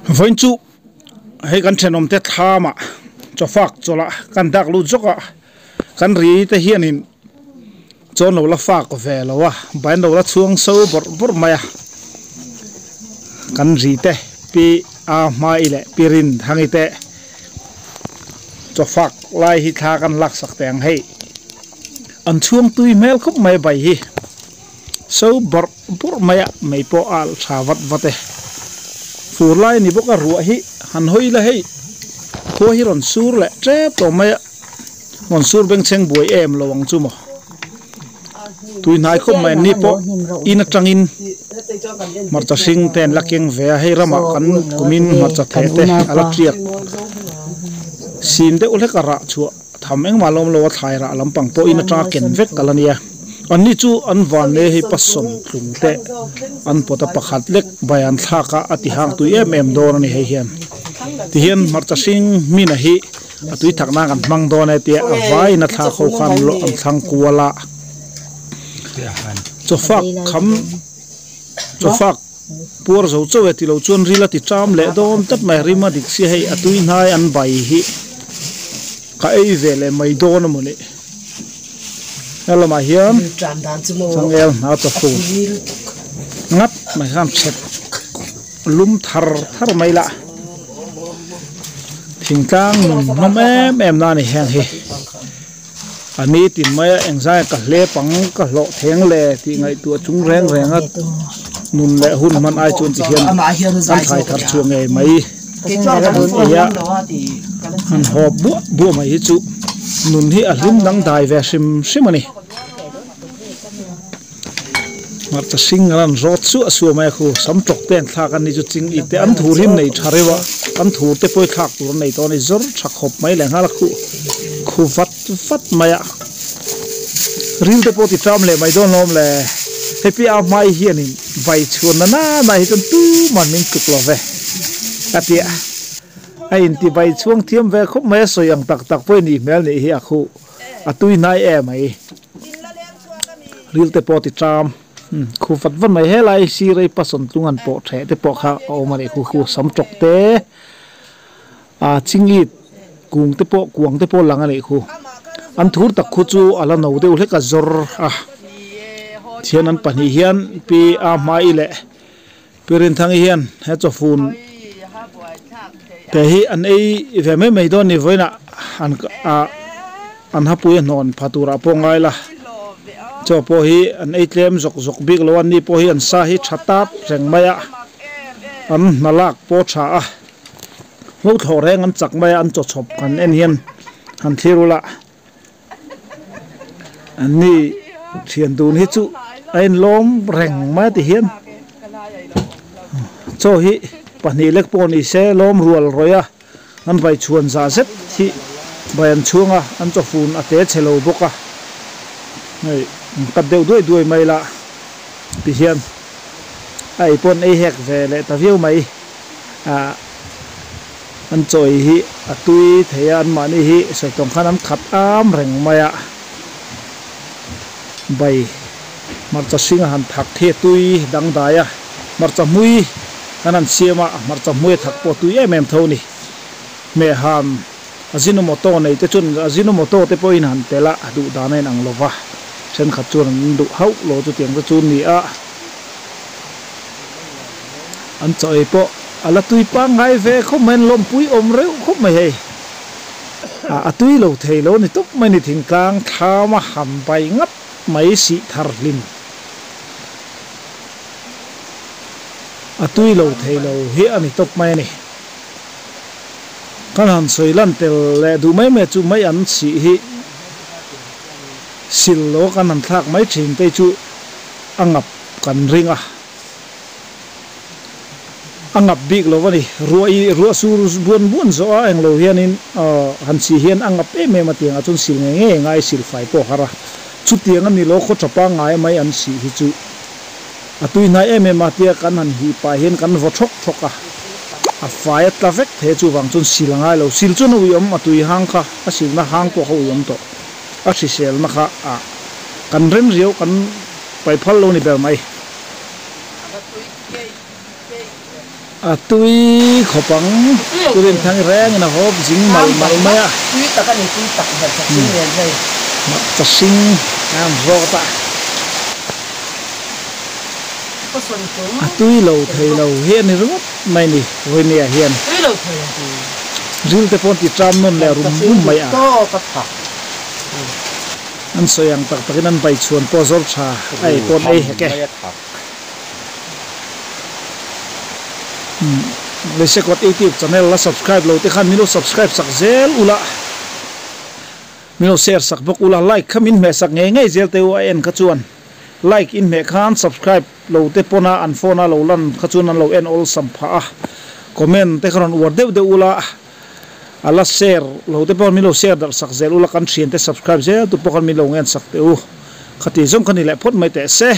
Vawiin chu hei kan thenawm te thlam ah chawfak chawlh ah kan dak lut zawk a kan ri te hianin chawn lo la fak ve lo a bai an lo la chhuang so bawrh bawrh mai a kan ri te pi a hmai leh pi rin hangi te chawfak lai hi thla kan lak sak teh ang hei an chhuang tui hmel khawp mai bai hi. So bawrh bawrh mai a mei pawh a alh tha vat vat e. Fur lai a ni bawk a ruah hi han hawi ila hei khua hi rawn sur leh tep tawh mai a rawn sur bengchheng buai em lo ang chu maw. Tui hnai khawp mai an ni pawh in atangin hmarcha hring te an la keng ve a hei ramah kan kumin hmarcha theh te a la tiak sin deuh hlek a rah chhuah. Tham engmah lawm lo a thlai rah lampang pawh in atanga ken vek kal a nia. Anni chu an van leh hei pasawm tlung teh an pawt a pakhat lek bai an thlak a a ti hang tui em em dawn a ni hei hian. Tihian hmarcha hring hmina hi a tui thak nan kan hmang dawn e tia a vaiin a thlak ho khan an thlang kual a. Chawfak kham chawfak. Puar zo chauh e tilo chuan ril a ti ṭam leh dawn tlat mai a rim a dik sia hei a tui hnai an bai hi ka ei ve leh mai dawn a mawni he lamah hian changel hna chafu ngat mai khan chhep lum thar thar mai lah thingtlang nun hnawm em em na a ni heng hi. A ni tin mai a, engzai ka hlep ang, ka hlawh theng le tih ngaihtuah chung reng reng a nun leh hun hman ai chuan ti hian an thlai thar chhuah ngei mai an ei a, han hawp buah buah mai hi chu nun hi a hlim dang dai ve hrim hrim a ni. Hmarcha hring an rawn rawt suah suah mai a khu, sam tawk te an thlak a ni chu ching ip te an thur hi an nei tha reuh a, an thur te pawh hi thlak tur an nei tawh a ni, zawr tha khawp mai leh nghal a khu khu vat vat mai a, ril te pawh ti ṭam leh mai dawn hlawm le, hei piah a hmai hianin vai chhuan na nana hi chuan tuman min tluk lo ve a ti a, a inti vai chhuang thiam ve khawp mai a sawi ang tak tak pawh i nih hmel nih hi a khu a tui hnai em mai. Ril te pawh ti ṭam khu vat vat mai helai sirei pasawn tlung an pawh ṭheh te pawh kha a awm a nih khu khu sam tawk te ah chingit kung te pawh kuang te pawh lang a nih khu an thur tak khu chu a la no deuh hlek a zawr a thian an pahnih hian pi a hmai leh pi Rinthangi hian he chawfun te hi an ei ve mai mai dawn a ni vawiinah an ah an hapui a hnawn pha turah pawh ngai la chaw pawh hi an ei tlem zawk zawk bik lo a ni pawh hi an sa hi tha tap reng mai a an hna lak pawh tha a hlo thlawh reng an chak mai a an chaw chhawp kan en hian han thlir ula. An ni thian dun hi chu a inlawm reng mai a ti hian chaw hi pahnih lek pawh ni se lawm rual rawih a an vai chhuan zah zet hi vai an chhung a an chaw fun a te chhe lo bawk a hei an cut deuh duai duai mai la ti hian a ei pawh an ei hek ve leh ta viau mai. Ah an chawi hi a tui thei a anmahni hi sawi tawng khan an khat am reng mai a bai hmarcha hring a han thak hi a tui dangdai a hmarcha hmui kan han siam a hmarcha hmui a thak pawh a tui em em tho a ni hmehhan Ajinomoto nei te chuan Ajinomoto te pawhin han tel a a duh dan a inang lo va thenkhat chuan an duh hauh lo chutiang te chu a ni a. An chaw ei pawh a la tui pangngai ve khawp mai an lawmpui awm reuh khawp mai hei. A tui lo thei lo ni tawp mai ni thingtlang thlam a han bai ngat mai sih thar hlim. A tui lo thei lo hi a ni tawp mai a ni. Kan han sawi lan tel leh duh mai mai chu mai an sih hi sil lo kan han thlak mai thin te chu a ngap kan ring a. A ngap bik lo a ni. Ruah i ruah sur buan buan zawh a englo hianin aw han chhi hian a ngap em em a tiangah chuan sil ngei ngei ngai sil fai pawh har a. Chutiang a ni lo khaw tha pangngai mai an sih hi chu a tui hnai em em a tia kan han hih pah hian kan vaw thawk thawk a. A fai a tla vek thei a chuvang chuan sil a ngai lo. Sil chuan a uiawm a tui hang kha a silna hang pawh kha uiawm tawh. A hriselna kha ah kan rem riau kan pai phal lo ni ber mai. A tui khawp ang. Turin thang rengin a hawp zing mal mal mai a. Tui tak a ni, tui tak hmarcha hring nen hei. Hmarcha hring a han rawt a. A tui lo thei lo hi a ni ringawt mai ni Vawinia hian. Ril te pawh an ti ṭam nawn leh rum rum mai a. An sawi ang tak takin an baichhuan pawh zawr ṭha a ei pawn ei hek e. Leisekawt youtube channel la subscribe lo te khan min lo subscribe sak zel ula min lo share sak bawk ula like kha min hmeh sak ngei ngei zel teh u a en kha chuan like in hmeh khan subscribe lo te pawn a an phone a lo lan kha chuan an lo en awlsam phah a comment te kha rawn uar deuh deuh ula a la share lo te pawh min lo share darh sak zel ula kan thian te subscribe zel tu pawh khan min lo ngen sak teh u khati zawng kha ni leh phawt mai teh se.